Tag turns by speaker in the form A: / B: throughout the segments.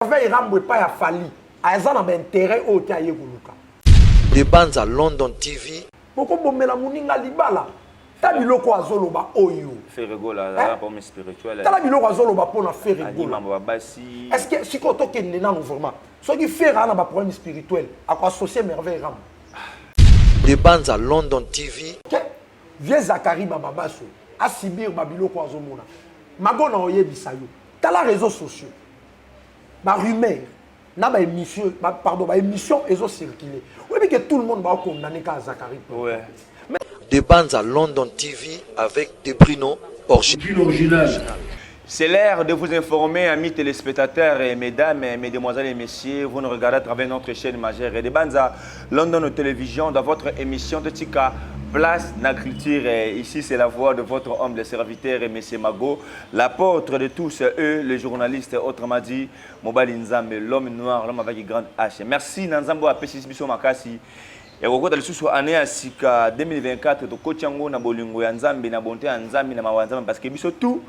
A: Merveille Rambo epai ya Fally aza na ba interet oyo te aye koluka.
B: De Banza London TV.
A: Boko bomela muninga libala. Ta biloko azo loba oyo.
C: Ferre Gola azala homme spirituel.
A: Tala biloko azo loba pona Ferre Gola.
C: Ba basi.
A: Est-ce que siko to kende nanu vraiment? Soki Ferre ana ba problème spirituel, ako associer Merveille Rambo.
B: De Banza London TV.
A: Okay. Vieux Zacharie Bababaso a subir ba biloko azo mona. Mago na oyebisa yo. Tala réseaux sociaux. Ba rumeurs na ba émission ba, pardon ba émission ezo circuler. Oyebi que tout le monde ba condamner ka Zacharie.
C: Ouais.
A: Mais
B: De Banza London TV avec Debrino
D: original.
C: C'est l'heure de vous informer, amis téléspectateurs, et mesdames, et mesdemoiselles et messieurs. Vous nous regardez à travers notre chaîne majeure de Banza London Télévision dans votre émission de Tika Place na culture. Ici, c'est la voix de votre humble serviteur, Monsieur Mago, l'apôtre de tous, eux, les journalistes, autrement dit, Mobali Nzambe, l'homme noir, l'homme avec grande H. Merci, Nanzambo, apesi biso makasi. Ya kokota lisusu année ya sika 2024, tokoti yango na bolingo ya Nzambe, na bonté ya Nzambe, na mawa ya Nzambe, parce que biso tout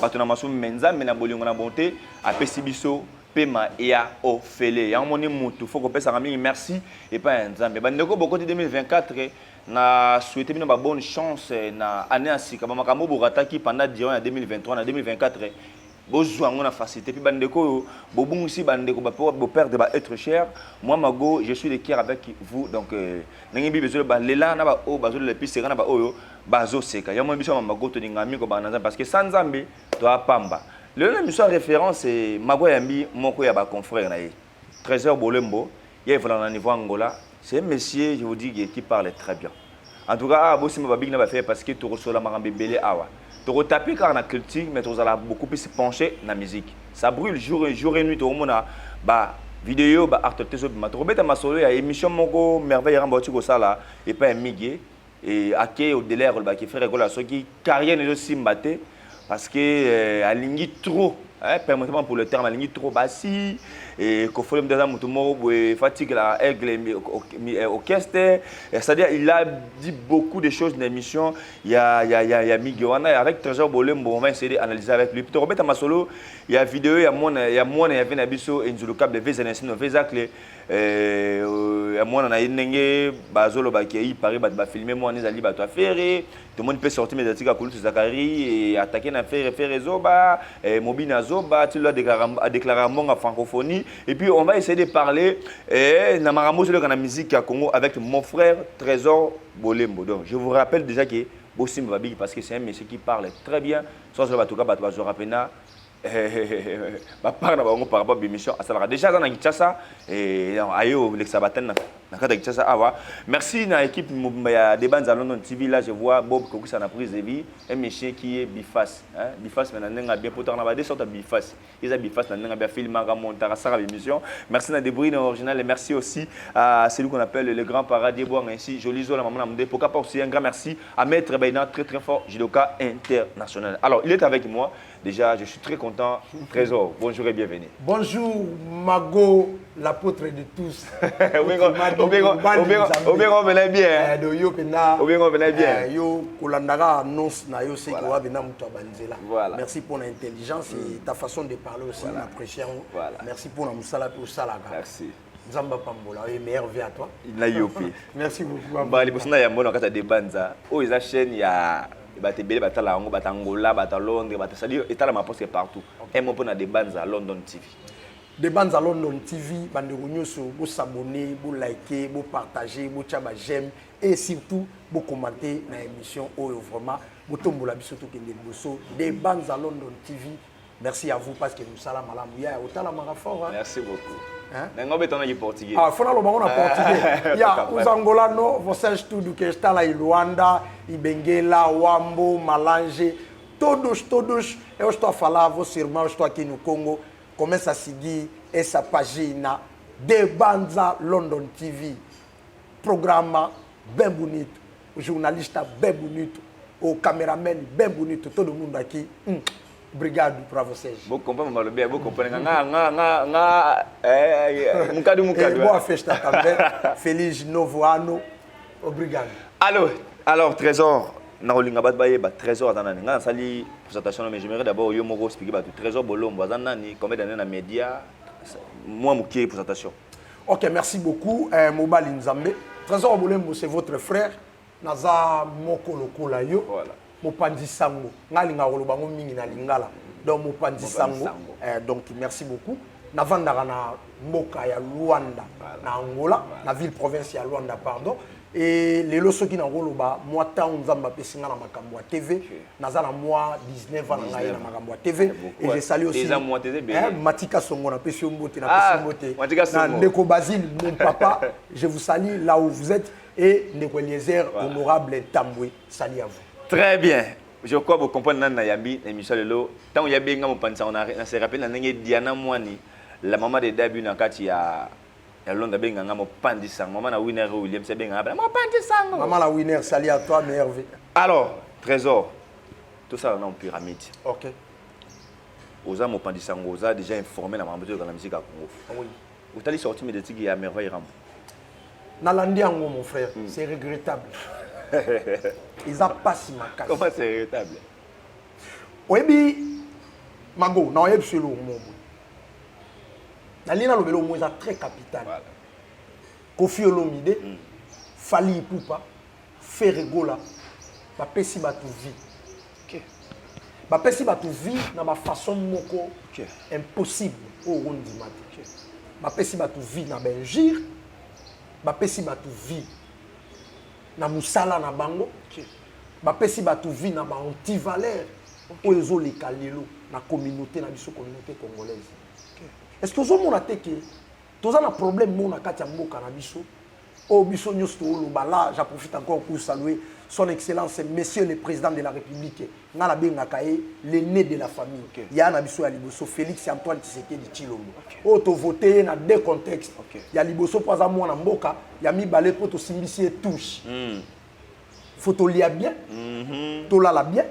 C: bato na masumu, mais Nzambe na bolingo na bonté apesi biso pema ya ofele. Yango moni mutu faut kopesaka mingi merci epai ya Nzambe. Bandeko bokoti 2024, na souhaiter bino ba bonne chance na année ya sika. Ba makambo borataki pendant durant ya 2023 na 2024, bozwa yango na facilité. Puis bandeko oyo bobungisi bandeko, bo perdre ba être cher, moi Mago, je suis de cœur avec vous. Donc ndenge bibi ezoloba, lela na ba oyo bazolela, puis seka na ba oyo bazoseka. Yango biso ya Mago tolinga mingi kobanda na Nzambe, parce que sans Nzambe toapamba. Lelo na biso ya référence, Mago ayambi moko ya ba confrère na ye, Trésor Bolembo. Ye evolaka na niveau Angola. C'est un monsieur, je vous dis, qui parle très bien. En tout cas, ah, bosimba babigi na bafere, parce que tokosola makambo ebele awa. Tokotape kaka na culture, mais tozala beaucoup plus penché na musique. Ça brûle jour et nuit. Tokomona ba vidéo, ba actualité ezobima. Tokobeta masolo ya émission moko Merveille Rambo ati kosala epai ya Migue, et ake au-delà ya kolobaki Ferre Gola soki carrière ezosimba te, parce que alingi trop, hein, permettez-moi pour le terme, alingi trop basi, et kofole mdaza mutu moko boye fatigue la aigle orchestre. C'est-à-dire il a dit beaucoup de choses dans l'émission. Il y a Migue wana avec Trésor Bolembo, on va essayer d'analyser avec lui. Puis tokobeta masolo il y a vidéo ya mwana ya vena biso Enzulu Câble Vezanesino Vezacle, ya mwana na ye, ndenge bazolobaki ye Paris, bato bafilme mwana ezali bato afere. Tomoni mpe sortie médiatique ya Kulutu Zakari attaqué na Ferre, Ferre zoba, Mobina zoba, tilo adéclaré mbongo francophonie. Et puis on va essayer de parler na makambo ozoleka na musique ya Congo avec mon frère Trésor Bolembo. Donc je vous rappelle déjà que bosimba babiki, parce que c'est un monsieur qui parle très bien. So azoloba toka bato bazwaka mpena bapart na bango par rapport bémission asalaka. Déjà aza na Kinshasa, aye olekisa batani na kati ya Kinshasa awa. Merci na équipe mobimba ya Debanza London TV. Là, je vois Bob Kokisa na prise de vie, un monsieur qui est biface, hein, biface, mais na ndenge bien potaka na ba deux sortes ya biface. Eza biface na ndenge bien filmaka, montaka, asaka bémission. Merci na Débris na original et merci aussi à celui qu'on appelle le grand paradis Boang, ainsi Joli Zola, maman Namde. Pourquoi pas aussi un grand merci à Maître Baina, très très fort judoka international. Alors il est avec moi. Déjà, je suis très content. Trésor, bonjour et bienvenue.
A: Bonjour, Mago, l'apôtre de tous.
C: Obengo bien.
A: Do yo pena.
C: Obengo bien.
A: Yo kolandaka annonce na yo, c'est que wa bena mutu abanzela.
C: Voilà.
A: Merci pour l'intelligence et ta façon de parler aussi, l'appréciation.
C: Voilà.
A: Merci pour la musala pe osalaka.
C: Merci.
A: Nzambe apambola et meilleure vie à toi.
C: Na yo pe.
A: Merci beaucoup.
C: Ba liboso na yambo na kati ya Debanza. Oyo eza chaîne ya bato ebele batala yango, bato Angola, bato Londres, bato, c'est-à-dire etalama presque partout. Un mot mpona Debanza London TV.
A: Debanza London TV, bandeko nyonso bosabone, bolike, bopartage, botya baj'aime et surtout bocommenter na émission oyo. Vraiment botombola biso, tokende liboso. Debanza London TV, merci à vous, parce que mosala malamu ya otalamaka fort, hein?
C: Merci beaucoup.
A: Hein?
C: Nango obetanaki portugais.
A: Ah, fona lobango na portugais. Ya, os angolanos, vocês tudo que está lá em Luanda, em Benguela, Huambo, Malange, todos, todos, eu estou a falar, vosso irmão, estou aqui no Congo, começa a seguir essa página de Banza London TV. Programa bem bonito, o jornalista bem bonito, o cameraman bem bonito, todo mundo aqui. Obrigado para vocês.
C: Bocomprendre malobi, bocomprendre nga nga nga nga mukadu mukadu.
A: E boa festa também. Feliz novo ano. Obrigado.
C: Alors, alors Trésor, nakolinga bato bayeba Trésor aza nani. Nga nasali présentation, mais j'aimerais d'abord yo moko expliquer bato Trésor Bolombo aza nani, combien d'années na média. Mwa moke présentation.
A: Ok, merci beaucoup. Mobali Nzambe. Trésor Bolembo, c'est votre frère. Naza moko lokola yo.
C: Voilà.
A: Mopanzi sango. Nga linga koloba ngo mingi na lingala. Donc mopanzi
C: Mopanzi
A: sango.
C: sango.
A: Donc merci beaucoup. Navandaka na mboka ya Luanda, na Angola, na ville province ya Luanda, pardon. Et lelo soki na koloba moi tant Nzambe apesi nga na makambo ya TV, naza na moi 19 ans na ngai na makambo ya TV
C: Beaucoup,
A: et je salue aussi
C: Déjà, moi, t'es bien.
A: hein, Matika Songo na pesi yo mbote, na
C: Ah,
A: pesi yo mbote.
C: Matika
A: Na
C: Songo.
A: Ndeko Basile, mon papa, je vous salue là où vous êtes et Ndeko Eliezer, honorable Tambwe, salut à vous.
C: Très bien. Je crois que vous comprenez nana yambi émission lelo. Tant il y a bien mon pansa on a on s'est rappelé na ndenge Diana Mwani, la maman de Dabu na kati ya Londres benga nga mopandi sango. Maman na Winner Williams benga nga mopandi sango.
A: Maman la Winner, salut à toi, mais Hervé.
C: Alors, Trésor, tout ça dans pyramide.
A: OK.
C: Oza mopandi sango, oza déjà informé na mambo de la musique à Congo.
A: Oui.
C: Otali sorti médiatique ya Merveille Rambo.
A: Nalandi yango mon frère, c'est regrettable. Eza pasi makasi.
C: Comment c'est regrettable?
A: Oyebi Mago, na oyebi selo momo. Nali na lobelo mo eza très capital.
C: Voilà.
A: Koffi Olomide, Fally Ipupa, Ferre Gola, bapesi bato vie.
C: OK.
A: Bapesi bato vie na ba façon moko
C: Ok.
A: impossible oyo ondima te. Bapesi bato vie na ba injure, bapesi bato vie na mosala na bango, bapesi bato vie na ba antivaleur oyo ezoleka lelo na communauté na biso, communauté congolaise. Est-ce que ozomona te ke toza na problème moko na kati ya mboka na biso oyo biso nyonso tooloba? Là, j'en profite encore pour saluer son excellence monsieur le président de la République. Nga nabengaka ye l'aîné de la famille. Ya na biso ya liboso, Félix Antoine Tshisekedi Tshilombo, oyo tovote ye na deux contextes: ya liboso mpo aza mwana mboka, ya mibale mpo tosimbisi ye touche. Faut tolia bien, tolala bien,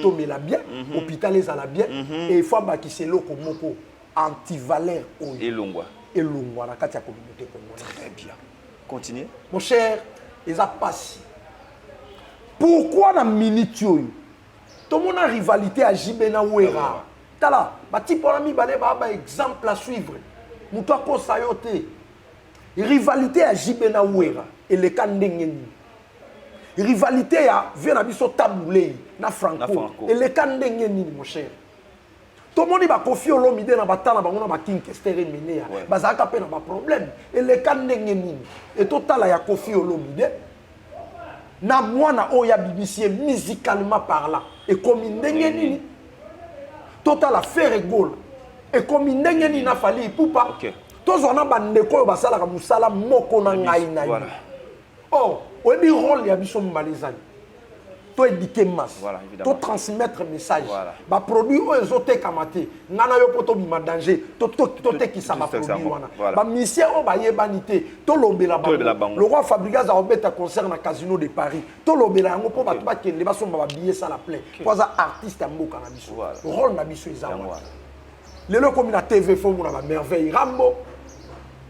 A: tomela bien, hôpital ezala bien, et il faut abakisa eloko moko, antivaleur oyo
C: Elongwa.
A: Elongwa na kati ya communauté congolaise.
C: Très bien. Continue.
A: Mon cher, eza pasi. Pourquoi na minute oyo tomona rivalité ya JB na Wera? Tala batipe wana mibale baa ba exemple à suivre. Moto akosa yo te. Rivalité ya JB na Wera eleka ndenge nini? Rivalité ya vie na biso Tabu Ley na Franco,
C: Na Franco.
A: eleka ndenge nini, mon cher? Tomoni baKoffi Olomide na bata na bango na baKing Kester Emeneya, bazalaka mpe na baproblème, eleka ndenge nini? E totala ya Koffi Olomide na mwana oyo abimisi ye musicalement parlant, ekomi ndenge nini? Totala Ferre Gola, ekomi ndenge nini na Fally Ipupa? Tozwa na bandeko oyo basalaka mosala moko na ngai na yo. Or oyebi rôle ya biso mibale ezali toéduquer masse,
C: Voilà, évidemment.
A: totransmettre message.
C: Voilà.
A: Baproduit oyo ezotekama te, ngai na yo mpo tobima danger, totekisa baproduit
C: yango.
A: wana.
C: Voilà.
A: Bamusicien oyo bayebani te, tolobela
C: Tolobela
A: bango.
C: bango.
A: Le roi Fabregas akobeta concert na Casino de Paris, tolobela yango mpo bato bakende basomba babillet, sala plein, mpo aza artiste ya mboka na biso.
C: Voilà.
A: Rôle na biso eza
C: Yango
A: wana.
C: wana.
A: Lelo ekomi na TV, faut omona baMerveille Rambo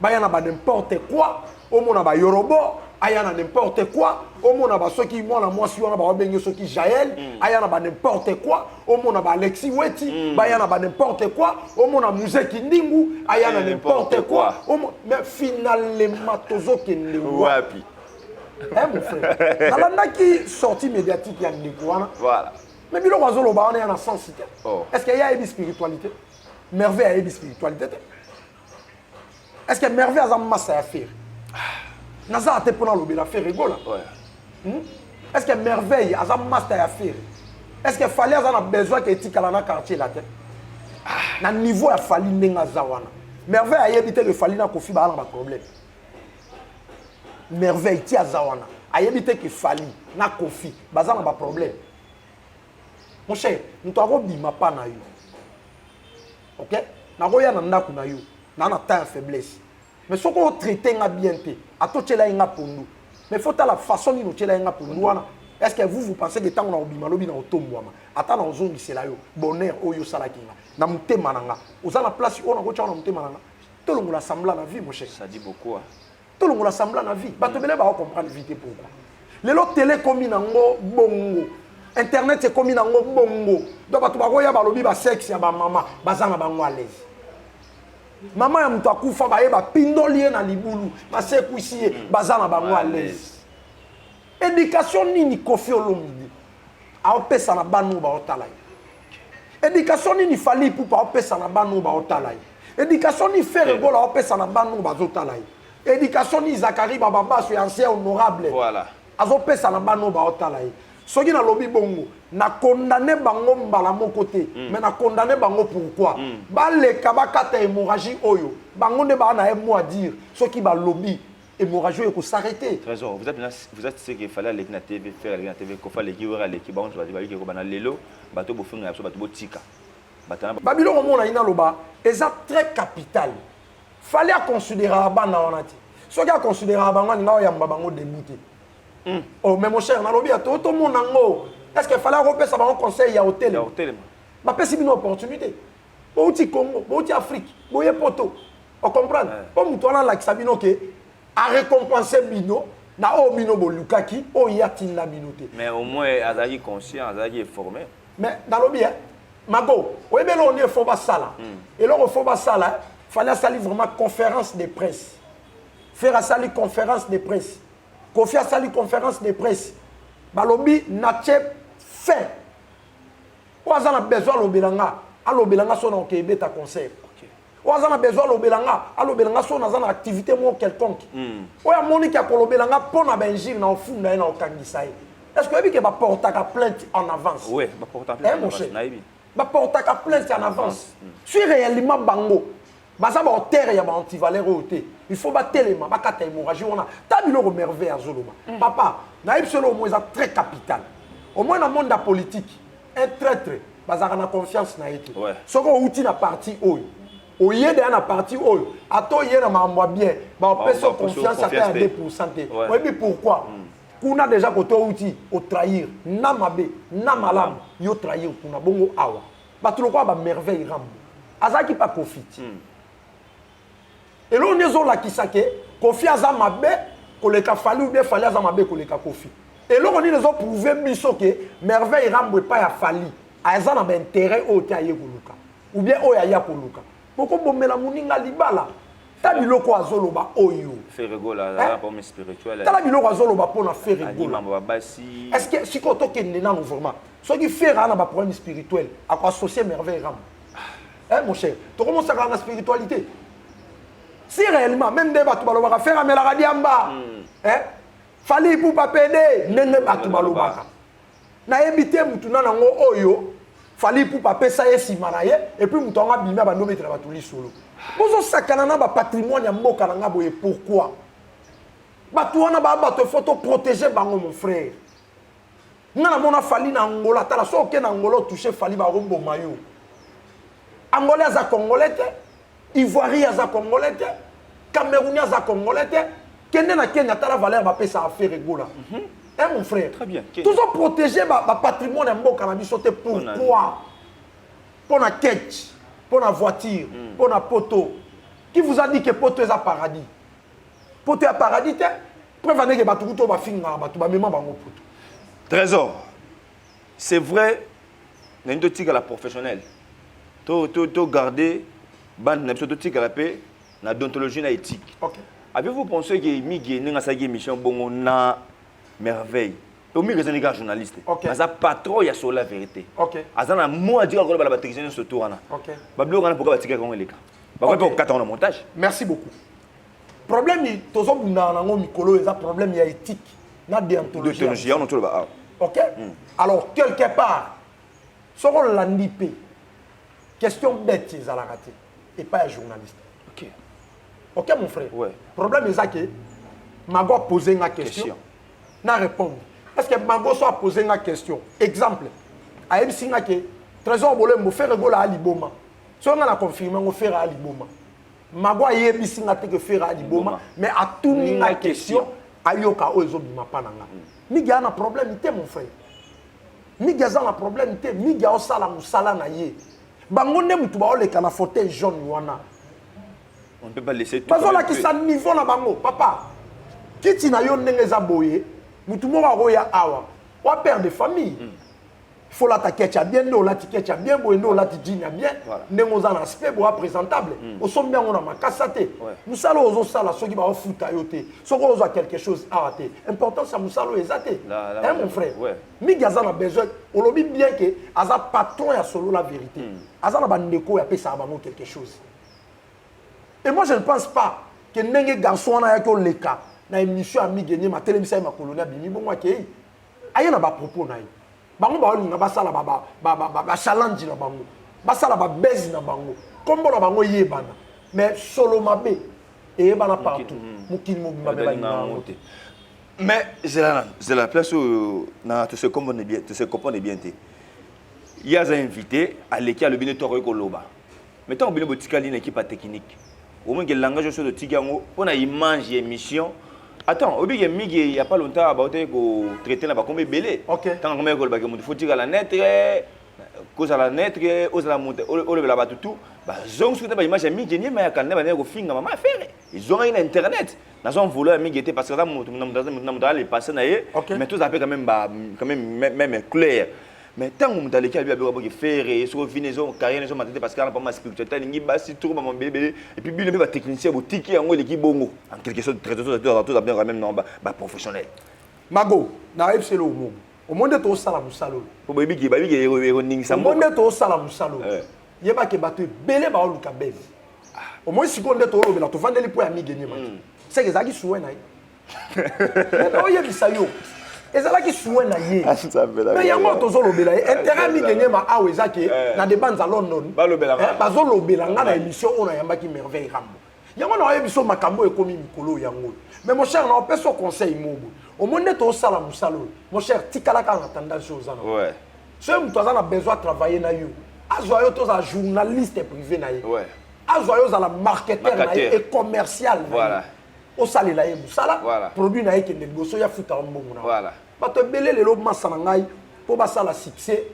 A: baya na ba n'importe quoi, omona bayorobo aya na n'importe quoi, omona basoki mwana mwasi wana babenge soki Jael aya na ba n'importe quoi, omona baAlexis Weti baya na ba n'importe quoi, omona Muzeki Ndingu aya na
C: Eh,
A: n'importe
C: n'importe
A: quoi.
C: quoi.
A: Mais finalement tozokende wapi?
C: Wapi?
A: Eh, mon frère, nalandaki sortie médiatique ya ndeko wana.
C: Voilà.
A: Mais biloko azoloba wana ya na sens te.
C: Oh.
A: Est ce que ye ayebi spiritualité? Merveille ayebi spiritualité te. Est ce que Merveille aza masa ya Ferre? Naza te mpona alobela Ferre Gola. Est ce que Merveille aza master ya Ferre? Est ce que Fally aza na besoin ke etikala na quartier la te? Na niveau ya Fally ndenge aza wana, Merveille ayebi te ke Fally na Koffi baa na baproblème? Merveille ti aza wana ayebi te ke Fally na Koffi baza na baproblème? Mon cher, moto akobima pa na yo, ok, nakoya na ndako na yo naa na temps ya faiblesse, mais soki otraite nga bien te, atotyela ye nga pondu, mais faut tala façon nini otyela ye nga pondu wana. Est ce que vous, vous pensez que ntango na kobima lobi na kotombwama, ata na kozongisela yo bonheur oyo osalaki nga na motema na nga, oza na place oyo nakotya na motema na nga? Tolongola semblant na vie, mon cher.
C: Ça dit beaucoup, hein.
A: Tolongola semblant na vie. Bato ebele bakocomprendre vie te. Pourquoi lelo télé ekomi nango bongo, internet ekomi nango bongo? Donc bato bakoya balobi basexe ya bamama, baza na bango à l'aise. Mama ya moto akufa, baye bapindoli ye na libulu, basekwisi ye, baza na bango à l'aise. Éducation nini Koffi Olomide aopesa na bana oyo baotala ye? Éducation nini Fally Ipupa aopesa na bana oyo baotala ye? Éducation nini Ferre Gola aopesa na bana oyo bazotala ye? Éducation nini Zakari Bababaso ya ancien honorable azopesa na bana oyo baotala ye? Soki nalobi bongo, na condamné bango mbala moko te, mais na condamné bango pourquoi? Baleka bakata hémorragie oyo, bango nde baa na ye mot à dire. Soki balobi, hémorragie oyo ekosarrêter.
C: Trésor, vous êtes là, vous êtes ce qu'il fallait aller na TV, faire aller na TV, Koffi aleki, Wera aleki, bango bati baliki ko bana lelo, bato bofinga biso, bato botika. Bato na
A: Babiloko omona ye naloba eza très capital. Fally aconsidéraka bana wana te. Soki aconsidéraka bango, alinga oyamba bango debout te. Oh mais mon cher, nalobi ya to tomona yango. Est ce que Fally akopesa bango conseil ya
C: ya
A: hotel?
C: Hotelema.
A: Bapesi bino opportunité, bouti Congo, bouti Afrique, boye poto, ocomprendre? Mpo moto wana alakisa bino ke arécompense bino na oyo bino bolukaki, oyo ye atinda bino te.
C: Mais au moins azalaki conscient, azalaki informé.
A: Mais nalobi mago, oyebi eloko nini efo basala? Eloko fo basala, Fally asali vraiment conférence de presse, Ferre asali conférence de presse, Koffi asali conférence de presse, balobi natie fin. Oyo aza na besoin alobela nga, alobela nga so na oke ebeta concert. Oyo aza na besoin alobela nga, alobela nga so naza na activité moko quelconque. Oyo amoniki akolobela nga mpo na bainjure, na ofunda ye, na okangisa ye. Est ce que oyebi ke baportaka plainte en avance?
C: Ouais, baporta
A: Eh, mon cher,
C: nayebi.
A: Baportaka plainte en avance. Si réellement bango baza baauteur ya baantivaleur oyo te, il faut batelema, bakata hémorragie wana. Ta biloko Merveille azoloba, papa, nayebi so eloko moko eza très capital. Au moins na monde ya politique, un traître bazalaka na confiance na ye te. Soki outi na parti oyo, oye deya na parti oyo, ata oye na makambo ya bien, bapesa
C: bapesa
A: confiance ata ya
C: confiance te.
A: 2 te. Oyebi pourquoi? Kuna déjà kote outi otrahir na mabe na malamu, yo trahir kuna. Bongo awa bato lokola bamerveille Rambo azalaki pa Koffi ti eloko nde ezolakisa ke Koffi aza mabe koleka Fally ou bien Fally aza mabe koleka Koffi? Eloko nini ezoprouve biso ke Merveille Rambo epai ya Fally aza na baintérêt oyo te aye koluka ou bien oyo aya koluka? Bokobomela moninga libala. Ta biloko azoloba oyo.
C: Ferre Gola azala problème spirituel.
A: Tala biloko azoloba mpona Ferre Gola.
C: Alimambo babasi.
A: Est ce que sikoyo tokende nano vraiment? Soki Ferre aa na baproblème spirituel, akoassocie Merveille Rambo? Eh, mon cher, tokomosaka na spiritualité. Si réellement, même nde bato balobaka Ferre amelaka diamba, eh? Fally Ipupa pede, ndenge bato balobaka, nayebi te mutu na nango oyo Fally Ipupa apesa ye nsima na ye. Et puis moto yango abimi, abandi obetela bato lisolo. Bozosakana na bapatrimoine ya mboka na nga boye pourquoi? Bato wana baa bato, faut toprotéger bango, mon frère. Nga namona Fally na Angola. Tala, so oke na Angola, otouche Fally, bakoboma yo. Angolais aza Congolais te, Ivoirien aza Congolais te, Camerounais aza Congolais te. Kende na Kenya, tala valeur bapesa Ferre Gola. Hein, mon frère?
C: Très bien. Kenya.
A: Tozoprotéger bapatrimoine ya mboka na biso te pourquoi? Mpo na ketch, mpo na voiture, mpo na poto. Qui vous a dit que poto eza paradis? Poto ya paradis te. Preuve andeke bato kutu oyo bafingaka bato, bamema bango poto.
C: Trésor, c'est vrai, nalingi totikala professionnel, to garder bande na biso, totikala mpe na déontologie, na éthique. Avez-vous pensé que Migi, ndenge asalaki émission bongo na Merveille, po Migi eza ndenge journaliste, aza patron ya Solo la Vérité, aza na mot à dire, akoloba na batechnicien nyonso to wana, babiloko wana, pourquoi batikaki yango eleka? Bakoki mpe kokata yango na montage.
A: Merci beaucoup. Problème tozobundana nango mikolo oyo eza problème ya éthique na déontologie.
C: Déontologie yango toloba awa.
A: Ok, alors quelque part soki olandi mpe, question bête ezalaka te epai ya journaliste. Ok, mon frère. Problème eza ke Mago apose nga question,
C: Question.
A: Na répondre. Est ce que Mago so apose nga question, exemple ayebisi nga ke Trésor Bolembo, Ferre Gola aliboma, so nga na confirme yango, Ferre aliboma, Mago ayebisi nga te ke Ferre aliboma, mais atuni nga question, ayoka oyo ezobima mpa na nga. Migi aza na problème te, mon frère. Migi aza na problème te. Migi aosala mosala na ye. Bango nde mutu baoleka na fauteuil jaune wana.
C: On ne peut pas laisser tout.
A: Bazolakisa niveau na bango. Papa, kiti na yo ndenge eza boye, mutu moko akoya awa wa père de famille. Faut lata ketch ya bien, nde olati ketch ya bien boye, nde olati jean ya bien, ndenge oza na aspect boya présentable. Osombi yango na makasa te. Mosala oyo ozosala, soki baofuta yo te, soki ozwa quelque chose awa te, importance ya mosala oyo eza te. Hein, mon frère? Mingi aza na besoin. Olobi bien ke aza patron ya Solo la vérité. Aza na bandeko oyo apesaka bango quelque chose. Et moi, je ne pense pas que ndenge garçon wana ayaki oleka na émission ya Mige Nyema, atelemisa ye makolo ne, abimi bongo, akei, aye na bapropos na ye. Bango baolinga basala bachallenge na bango, basala babese na bango, nkombo na bango eyebana, mais solo mabe eyebana partout, mokili mobimba, me balingaka yango te.
C: Mais zela, zela, place oyo na to se comprendre bien, to se comprendre bien te. Ye aza invité, aleki, alobi nde to akoki koloba. Mais ntango bino botikali na équipe ya technique, omonike langage oyo totiki yango mpo na image ya émission. Attends, obike mingi, il y a pas longtemps baotaki kotraiter na bakombo ebele. Ntango akomaki kolobaki moto faut tikala neutre, kozala neutre, ozala moto olobela bato tu, bazongi soki te baimage ya mingi niema ya kanda bandeki kofinga mama Ferre, ezongaki na internet. Naza mvolo ya mingi te parce que aza moto na moto ale passé na ye. Mais tozala mpe quand même, quand même, même clair. Mais ntango moto aleki, abi abeka boke Ferre, soki ovini ezo carrière ezomata te parce que ana pama spiritualité, alingi basi trop, bama belebele. Et puis bino mpe batechnicien botiki yango eleki bongo, en quelque sorte toza bien quand même non baprofessionnel.
A: Mago, nayebiseli omongo, omoi nde tozosala mosala oyo.
C: Po bayebiki, bayebiki ekoningisa.
A: Omoi nde tozosala mosala oyo, yebake bato ebele baoluka bese. Omoi sikoyo nde tolobela, tovandeli mpo ya Mige Nyema te, seke ezalaki souhait na ye. Oyebisa yo, ezalaki souhait na ye, mais yango tozolobela ye. Intérêt Mige Nyema awa eza ke na Debanza London bazolobela nga na émission oyo nayambaki Merveille Rambo. Yango na oyebi so makambo oyo ekomi mikolo yango. Mais mon cher, na opesa conseil mobo. Omoi nde tozosala mosala oyo, mon cher, tikala kaka na tendance oyo oza na. Soki moto aza na besoin travailler na yo, azwa yo, tozala journaliste privé na ye, azwa yo, ozala marketeur na ye et commercial na ye, osalela ye mosala, produit na ye ekende liboso, ya futaka mbongo na bato ebele. Lelo masa na ngai, mpo basala succès,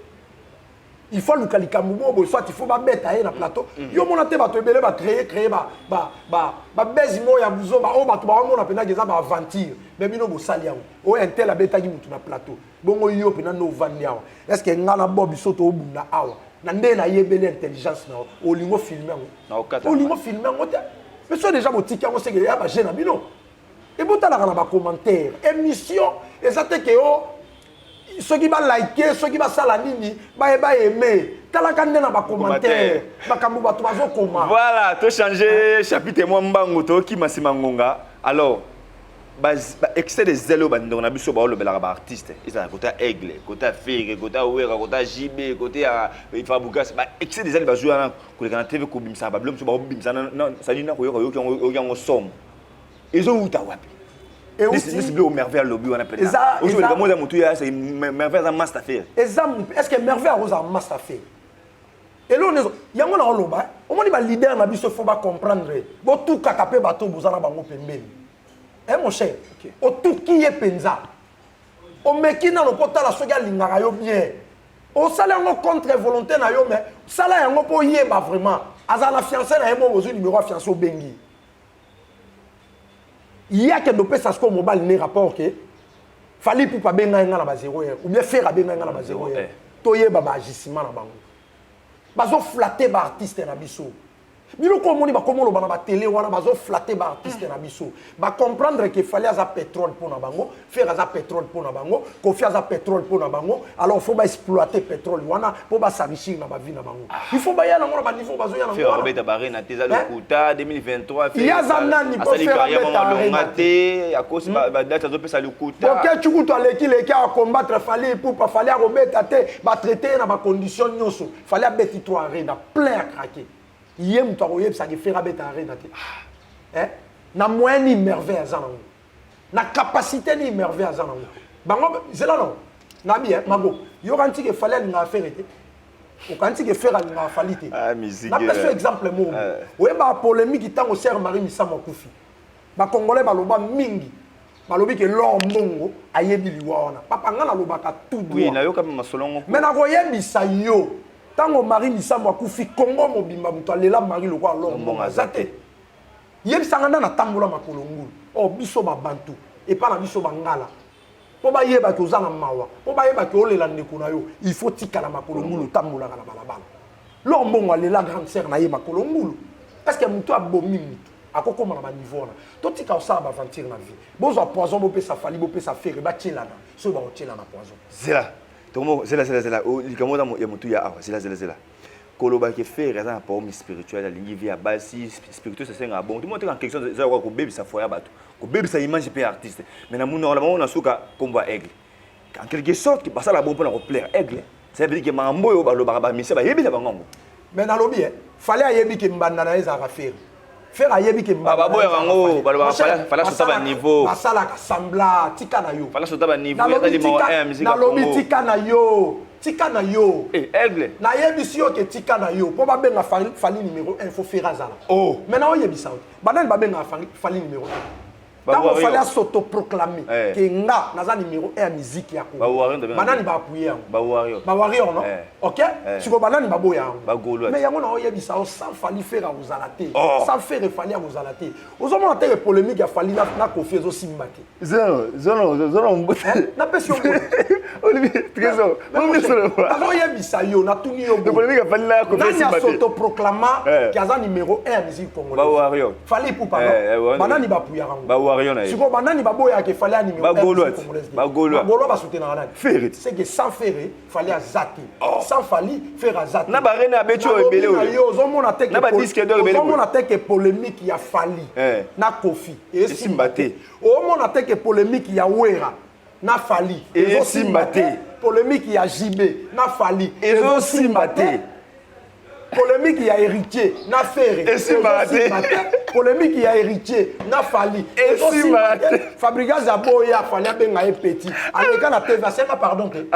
A: il faut luka likambo moko boye, soit il faut babeta ye na plateau. Yo mona te, bato ebele bacréer créer babese moko ya buzoba oyo bato baomona mpenzaki eza baaventure. Mais bino bosali yango, oyo un tel abetaki motu na plateau bongo, yo mpena nde ovandi awa. Est ce que nga na bo biso toobunda awa na nde nayebeli intelligence na yo, olingo filme yango, olingo filme yango te? Mais so déjà botiki yango, seke ya baje na bino. Ebotalaka na bacommentaire, émission eza te ke o soki balike, soki basala nini, baye baeme. Talaka nde na bacommentaire, makambo bato bazokoma.
C: Voilà, tochange chapitre mwa mbangu, tokima nsima ngonga. Alors, excès de zèle oyo bandeko na biso baolobelaka baartiste, ezala kota Aigle, kota Ferre, kota Wera, kota JB, kote ya Fabregas, ba excès de zèle bazwi wana koleka na TV, kobimisaka babilo mosusu baobimisa, sadi na koyoka oyoki yango somo, ezowuta wapi? Nisi biloko Merveille alobi wana mpenza moza motu ya Merveille aza master Ferre.
A: Eza, est ce que Merveille akozala master Ferre? Eloko nyonso yango na oloba, omoni baleader na biso, faut bacomprendre, botukaka mpe bato boza na bango pembeni. Eh mon cher, otuki ye mpenza, omeki nano mpo tala soki alingaka yo bien. Osala yango contre volonté na yo, mais sala yango mpo oyeba vraiment azala na fiancé na ye mo. Bozwi numéro ya fiancé, obengi ye, akende opesa sikoyo mobali ne rapport ke Fally Ipupa abengai nga na ba 0 heure, ou bien Ferre abengai nga na ba 0 heure. Toyeba baagissement na bango, bazoflatter baartiste na biso. Biloko omoni bakoma oloba na batele wana, bazoflatter baartiste na biso. Bacomprendre ke Fally aza pétrole mpo na bango, Ferre aza pétrole mpo na bango, Koffi aza pétrole mpo na bango. Alors faut baexploiter pétrole wana mpo bas'enrichir na bavie na bango. Il faut baya nango na baniveau bazoya nango.
C: Wana barena te, eza lokuta. 2023
A: ye aza nani
C: mpo Ferre abeta arena te? Akosi, badate azopesa lokuta.
A: Oke cukutu aleki leki acombattre Fally Ipupa. Fally akobeta te, batraite ye na bacondition nyonso. Fally abeti 3 arena plein à craquer. Ye moto akoyebisaka Ferre abeta arena te na moyen nini? Merveille aza nango na capacité nini? Merveille aza nango bango zela nango nabi mago. Yoka ntiki, Fally alingaka Ferre te, okanisi ke Ferre alingaka Fally te. Napesa exemple moko. Oyebaka polémique ntango sœur Marie Misamu akufi, bacongolais baloba mingi, balobi ke Lor Mbongo ayebi liwa wana. Papa, nga nalobaka tout droit.
C: Mais
A: nakoyebisa yo, ntango Marie Misamu akufi, Congo mobimba, moto alela Marie lokola Lor Mbongo aza te. Yebisanga nda natambola makolo ngulu. Or biso babantu, epa na biso bangala. Mpo bayeba ke oza na mawa, mpo bayeba ke olela ndeko na yo, il faut tikala makolo ngulu otambolaka na balabala. L'or Mbongo alela grande sœur na ye makolo ngulu. Est-ce que moto abomi moto akokoma na ba niveau wana? Totika kosala ba aventure na vie. Bozwa poison bopesa Fally, bopesa Ferre, batielana. Soki bakotielana poison.
C: Zela. Tomo zela zela zela. Likambo ya motu ya awa. Zela zela zela. Koloba ke Ferre aza na problème spirituel, alingi vie ya basi, spirituel esengaka bongo. Tout le monde en question eza lokola kobebisa foyer ya bato, kobebisa image mpe ya artiste. Mais na monoko na bango na suka kombo ya Aigle. En quelque sorte basala bongo mpona koplaire Aigle. Ça veut dire que makambo oyo balobaka ba musiciens bayebi na bango yango.
A: Mais nalobi eh, Fally ayebi ke mbanda na ye ezalaka Ferre. Ferre ayebi ke mbanda.
C: Baboyaka yango, balobaka Fally asota ba niveau.
A: Basalaka semblant, tika na yo.
C: Fally asota ba niveau, ya numéro 1 ya musique ya
A: Congo. Nalobi tika na yo. Tika na yo.
C: Eh, Aigle.
A: Nayebisi yo ke tika na yo. Po babenga Fally numéro 1, faut Ferre azala.
C: Oh.
A: Maintenant oyebisa yo. Banani babenga Fally numéro 1? Ntango Fally asautoproclamer ke nga naza numéro 1 ya musique ya Congo, banani baappuye yango?
C: Ba
A: warrior, non? Ok, sikoyo banani baboya yango? Mais yango na oyebisa yo, sans Fally Ferre akozala te, sans Ferre Fally akozala te. Ozomona te ke polémique ya Fally na Koffi ezosimba te. Napesi yo
C: Trésor,
A: nazoyebisa yo, natuni yo, nani asautoproclama ke aza numéro 1 ya musique congolaise? Fally Ipupa, non? Banani bapuyaka
C: yango?
A: Sikoyo banani baboyaka Fally ya numéro 1 musique congolaise? Bagaulois basoutenaka nani?
C: Ferre.
A: C'est que sans Ferre, Fally aza te. Sans Fally, Ferre aza te.
C: Na barene abeti oyo ebele oyo.
A: Yo ozomona te,
C: na ba disque d'or ebele.
A: Ozomona te ke polémique ya Fally na Koffi
C: esimba te.
A: Omona te ke polémique ya Wera na Fally
C: esimba te.
A: Polémique ya JB na Fally
C: ezosimba te.
A: Polémique ya Héritier na Ferre
C: esimba te.
A: Polémique ya Héritier na Fally
C: esimba te.
A: Fabregas aboya Fally abenga ye petit, aleka na TV asenga pardon te.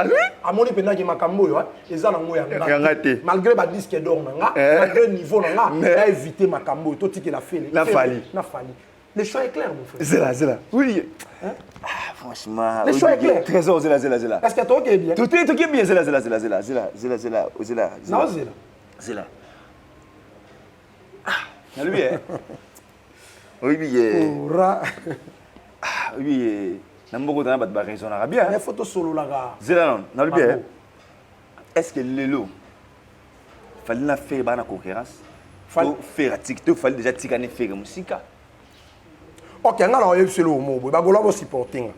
A: Amoni mpendaki makambo oyo eza nango ya
C: nga te,
A: malgré ba disque d'or na nga, malgré niveau na nga, na éviter makambo oyo, totikela Ferre
C: na Fally.
A: Na Fally. Le choix est clair, mon frère.
C: Zela, Zela. Oui. Hein? Ah, franchement.
A: Le choix est clair.
C: Trésor, Zela, Zela, Zela.
A: Est-ce que toi, ok, bien?
C: Tout est bien, Zela, Zela, Zela, Zela, Zela, Zela, Zela, Zela.
A: Non, Zela.
C: Zela. Ah, lui, hein. Oui, oui.
A: Ora.
C: Ah, oui. Na mboko tana bato baraisonnaka bien.
A: Mais faut tosololaka.
C: Zela non, na lui bien. Est-ce que lelo Fally na Ferre bana concurrence? To Ferre atiki, to Fally déjà tikani Ferre mosika.
A: Ok, nga na oyebisi eloko moko boye, bagola bosupporte nga.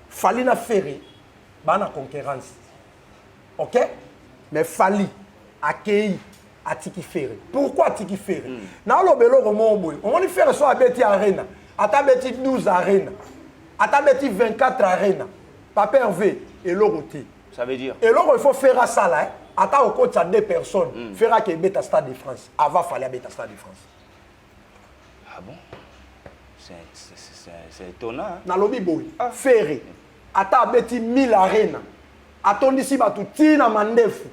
A: Fally na Ferre baa na concurrence, ok, mais Fally akei atiki Ferre. Pourquoi atiki Ferre? Naoloba eloko moko boye, omoni Ferre so abeti arena, ata abeti 12 arena, ata abeti 24 arena, Papa Hervé, eloko te.
C: Ça veut dire?
A: Eloko il faut Ferre asala, eh? Ata okotisa deux personnes, Ferre ake ebeta Stade de France avant Fally abeta Stade de France.
C: Ah bon? C'est étonnant. Hein?
A: Nalobi boye, Ferre ata abeti 1000 arena, atondisi bato ntina mandefu,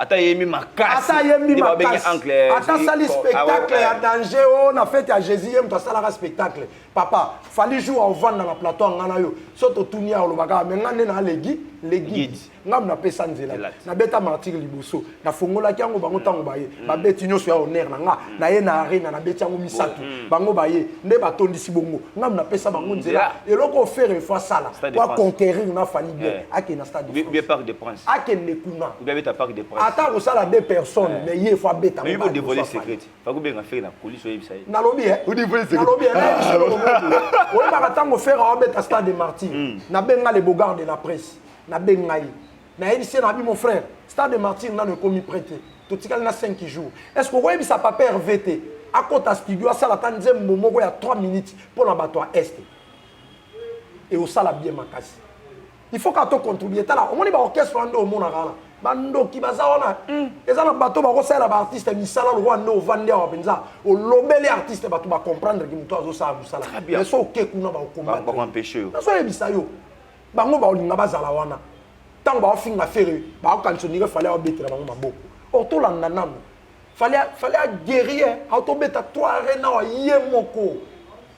C: Ata yembi makasi.
A: Ata yembi makasi, ata asali spectacle ya danger oyo na fête ya Jésus, ye moto asalaka spectacle. Papa Fally, jour aovanda na plateau ya nga na yo, so totuni ya olobaka, me nga nde na legi legi, nga napesa nzela, nabeta Martyr liboso, nafongolaki yango. Bango ntango baye, babeti nyonso ya honneur na nga na ye na arena, nabeti yango misato. Bango baye nde batondisi bongo, nga napesa bango nzela. Eloko Ferre faut asala po aconquérir na Fally bien, akende na Stade de
C: France. Parc de Prince.
A: Akende kuna.
C: Abeta Parc de Prince.
A: Ata kosala deux personnes, mais ye faut abeta.
C: Mais il dévoiler secret. Fakobenga Ferre na coulisse, oyebisa ye.
A: Nalobi, nalobi, oyebaka ntango Ferre aobeta Stade de Martyr, nabenga le bogard de la presse, nabenga ye, nayebisi ye, nabi: "Mon frère, Stade de Martyr nano ekomi prêt te, totikali na 5 jours. Est ce que okoyebisa papa Hervé te akota studio, asala ata nzembo moko ya 3 minutes mpo na bato ya Est? E osala bien makasi. Il faut ka tocontribue." Tala, omoni baorchestre wana nde omonaka wana bandoki baza wana, eza na bato bakosalela baartiste misala lokola nde ovandi awa mpenza, olobeli artiste, bato bacomprendre ke moto azosala mosala. Mais so oke kuna,
C: bakoempêche yo.
A: Nazoyebisa yo, bango baolinga bazala wana. Ntango baofinga Ferre, baokanisa ondire Fally aobetela bango maboko. Or tolanda nano Fally, Fally aguerrier, aotobeta 3 arena awa ye moko,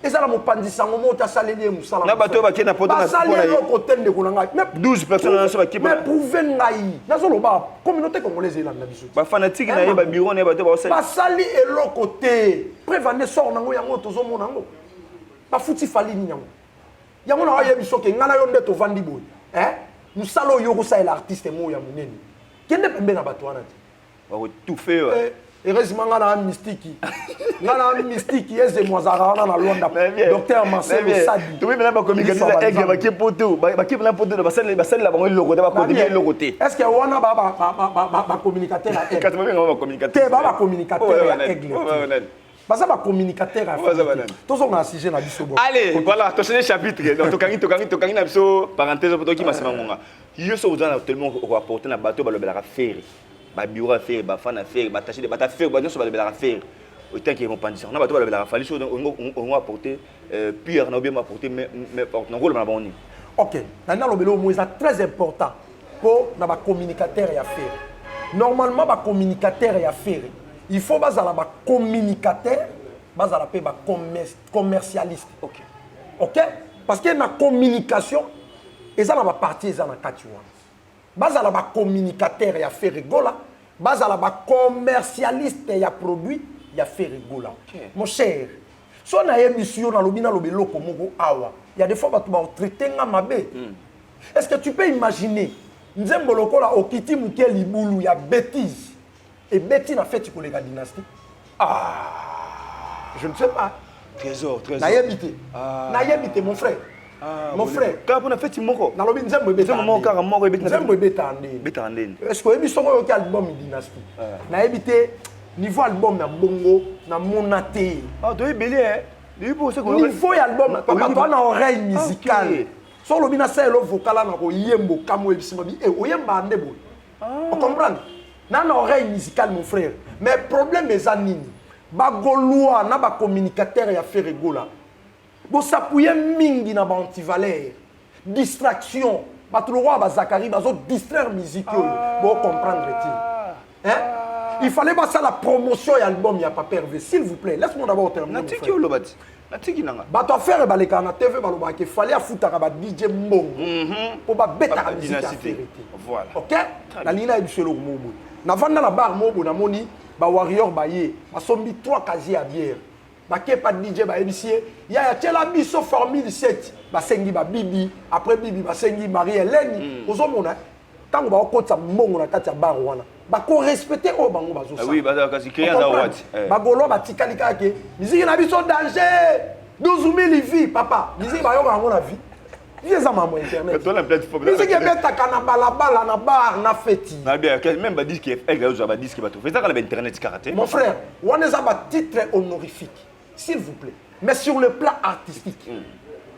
A: eza na mopanzi sango moko te asaleli ye mosala.
C: Na bato oyo bakei na poto.
A: Basali eloko te, ndeko na ngai.
C: 12 personnes nyonso
A: bakipa. Mais prouve ngai, nazoloba, communauté congolaise elanda biso.
C: Bafanatike na ye, babiro na ye, bato
A: baosali. Basali eloko te. Preuve ande sort nango yango tozomona yango. Bafuti Fally nini yango? Yango na oyebi soki nga na yo nde tovandi boye, hein? Mosala oyo okosalela artiste moko ya monene, kende pembe na bato wana te.
C: Bakotufe yo.
A: Eh, heureusement nga na mystique, nga na mystique ezemo azalaka wana na Luanda, docteur Marcelo Sadi.
C: Toyebi na bacommunicateur aigle bakie poto, bakie na poto, basalela bango eloko te, bacontribue eloko te.
A: Est ce que wana bacommunicateur ya aigle
C: kasi babenga bacommunicateur
A: te? Bacommunicateur ya aigle baza bacommunicateur ya tozonga na sujet na biso.
C: Bon, allez, voilà, tochanger chapitre. Donc tokangi na biso parenthèse po tokima nsima ngonga. Yo so oza na tellement okoapporte na bato balobelaka Ferre, babureau ya Ferre, bafan ya Ferre, batache bata Ferre, nyonso balobelaka Ferre, autant que mopanzi na bato balobelaka Fally, so ongo apporte pire na obien apporte na koloba na bango nini?
A: Ok, nani nalobela omo eza très important mpo na bacommunicateur ya Ferre. Normalement, bacommunicateur ya Ferre, il faut bazala bacommunicateur, bazala mpe bacommercialiste. Ok, parce que na communication eza na baparti eza na kati wana. Bazala bacommunicateur ya Ferre Gola, bazala bacommercialiste ya produit ya Ferre Gola. Mon cher, so nayebisi yo, nalobi, naloba eloko moko awa, ya des fois bato baotraite nga mabe. Est ce que tu peux imaginer nzembo lokola Okiti moke libulu ya bêtise ebeti na feti koleka Dynastie?
C: Ah.
A: Je ne sais pas.
C: Trésor, Trésor.
A: Nayebi te.
C: Ah.
A: Nayebi te, mon frère.
C: Ah,
A: mon frère.
C: Kaka mpona feti moko.
A: Nalobi nzembo ebeta.
C: Nzembo moko, kaka moko ebeti.
A: Nzembo ebeta ndeni?
C: Ebetaka ndeni?
A: Est ce que oyebi soko oyoki album Dynastie? Nayebi te niveau album ya bongo namona te.
C: Ah, toyebeli
A: niveau ya album, papa, toa na oreille musicale. So olobi nasalela vocal na koyemba, okama oyebisima bi e oyemba nde boye, ocomprendre na oreille musicale, mon frère. Mais problème eza nini? Bagaulois na bacommunicateur ya Ferre Gola bos'appuyer mingi na baantivaleur, distraction. Bato lokola bazakari bazodistraire musique oyo, bocomprendre te, hein? Il fallait basala promotion ya album ya Papa Hervé. S'il vous plaît, laisse-moi d'abord terminer.
C: Natiki oloba ti, natiki nanga.
A: Bato affaire balekaka na TV, balobaka Fally afutaka ba DJ mbongo mpo babetaka musique ya Ferre te. Ok, nalingi nayebi biso eloko moko boye. Navanda na bar moko boye, namoni bawarrior baye, basombi 3 casier ya bière, bakepa DJ, bayebisi ye: "Yaya, tiela biso formule 7." Basengi babibi, après bibi basengi Marie Hélène. Ozomona ntango bakokotisa mbongo na kati ya bar wana, bakorespecte oyo bango
C: bazosala.
A: Bagaulois batikali kaka ke musique na biso danger, 12 000 vues. Papa, musique bayoka yango na vie, vie eza mambo internet. Musique ebetaka na balabala, na bar, na feti.
C: Même badisque ozwa, badisque bato ezaka na bainternet kaka te.
A: Mon frère, wana eza batitre honorifique, s'il vous plaît. Mais sur le plan artistique,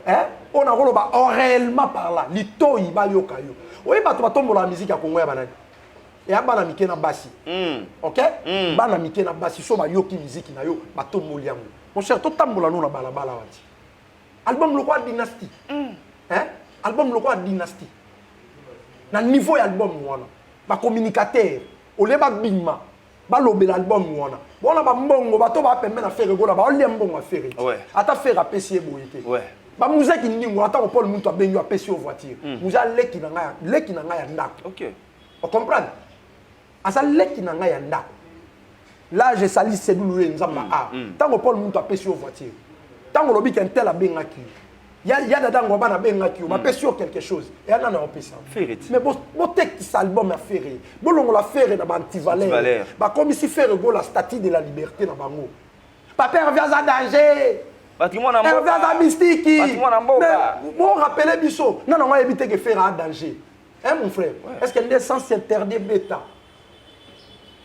A: hein, oyo nakoloba réellement par là, litoi bayoka yo. Oyebi bato batombolaka musique ya Kongo ya banani? Eya bana mike na basi. Ok, bana mike na basi, so bayoki musique na yo, batomboli yango. Mon cher, totambola no na balabala wati album lokola Dynastie, hein? Album lokola Dynastie, na niveau ya album wana, bacommunicateur olie babima balobela album wana wana, bambongo bato bapembe na Ferre Gola, baolia mbongo ya Ferre. Ata Ferre apesi ye boye te. Bamuzaki ndingo, ata Paul Muntu abengi yo, apesi yo voiture. Muza leki na ngai, leki na ngai ya ndako. Ocomprendre, aza leki na ngai ya ndako. Là je sali sedulu ye Nzambe. A ntango Paul Muntu apesi yo voiture, ntango olobi ke ntel abengaki yo, ya dada ngo bana abengaki yo, bapesi yo quelque chose, eya nani aopesa? Mais botekisa album ya Ferre, bolongola Ferre na baantivaleur. Bakomisi Ferre Gola statue de la liberté na bango. Papa Hervé aza danger, Hervé aza mystique. Borappeler biso nga nango ayebi te ke Ferre a danger, hein, mon frère? Est ce que nde Sens interdit ebeta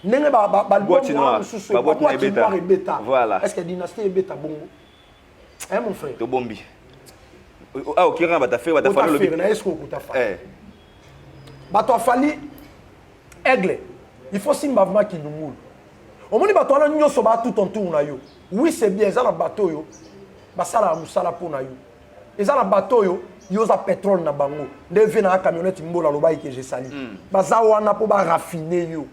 A: ndenge baalbum mosusu, Boîte noire ebeta? Est ce que Dynastie ebeta bongo, hein, mon frère?
C: Tobombi. Ah, okiranga bato affaire, bato afali
A: olobi na est-ce okuta Fally? Bato afali aigle, il faut simba vraiment kindungulu. Omoni bato wana nyonso baa tout autour na yo. Oui, c'est bien, eza na bato oyo basalaka mosala mpo na yo, eza na bato oyo yo oza pétrole na bango. Nde vie na camionnette mbola alobaki ke jesali. Baza wana mpo baraffiner yo,